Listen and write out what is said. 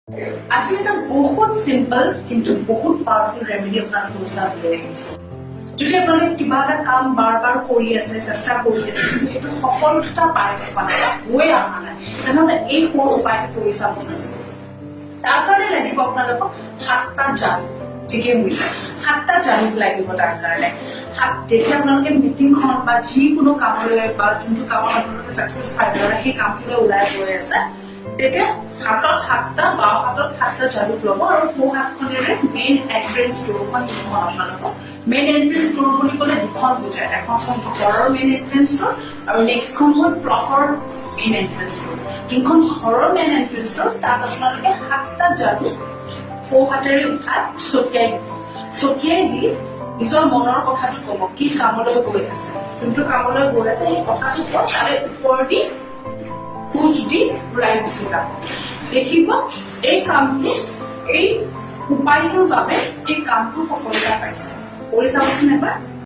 আজি এটা বহুত চিম্পল কিন্তু বহুত পাৱাৰফুল ৰেমেডি আপোনালোকৰ ওচৰত লৈ আহিছে। যদি আপোনালোকে কিবা এটা কাম বাৰ বাৰ কৰি আছে, চেষ্টা কৰি আছে, কিন্তু সেইটো সফলতা পাই থকা নাই বা হৈ অহা নাই, তেনেহ'লে এই সৰু উপায়টো কৰি চাবচোন। তাৰ কাৰণে লাগিব আপোনালোকক সাতটা জালুক। ঠিকেই বুজিছে, সাতটা জালুক লাগিব। তাৰ কাৰণে সাত যেতিয়া আপোনালোকে মিটিংখন বা যিকোনো কামলৈ বা যোনটো কামত আপোনালোকে ছাকচেছ পাই পেলাই সেই কামটোলৈ ওলাই গৈ আছে, তেতিয়া হাতত সাতটা, বাওঁ হাতত সাতটা জালুক ল'ব আৰু সোঁ হাতখনেৰে মেইন এণ্ট্ৰেঞ্চ ডোৰখন, যোনখন আপোনালোকৰ মেইন এণ্ট্ৰেঞ্চ ডোৰ বুলি ক'লে দুখন বুজায়। এখন হ'ল ঘৰৰ মেইন এণ্ট্ৰেঞ্চ ডোৰ আৰু নেক্সটখন হ'ল প্লটৰ মেইন এণ্ট্ৰেঞ্চ ডোৰ। যোনখন ঘৰৰ মেইন এণ্ট্ৰেঞ্চ ডোৰ, তাত আপোনালোকে সাতটা জালুক সোঁ হাতেৰে উঠাই ছটিয়াই দিব। ছটিয়াই দি নিজৰ মনৰ কথাটো ক'ব, কি কামলৈ গৈ আছে। যোনটো কামলৈ গৈ আছে, সেই কথাটো কৈ তাৰে ওপৰ দি খোজ দি ওলাই গুচি যাব। দেখিব, এই কামটো, এই উপায়টোৰ বাবে এই কামটো সফলতা পাইছে। কৰি চাবচোন এবাৰ।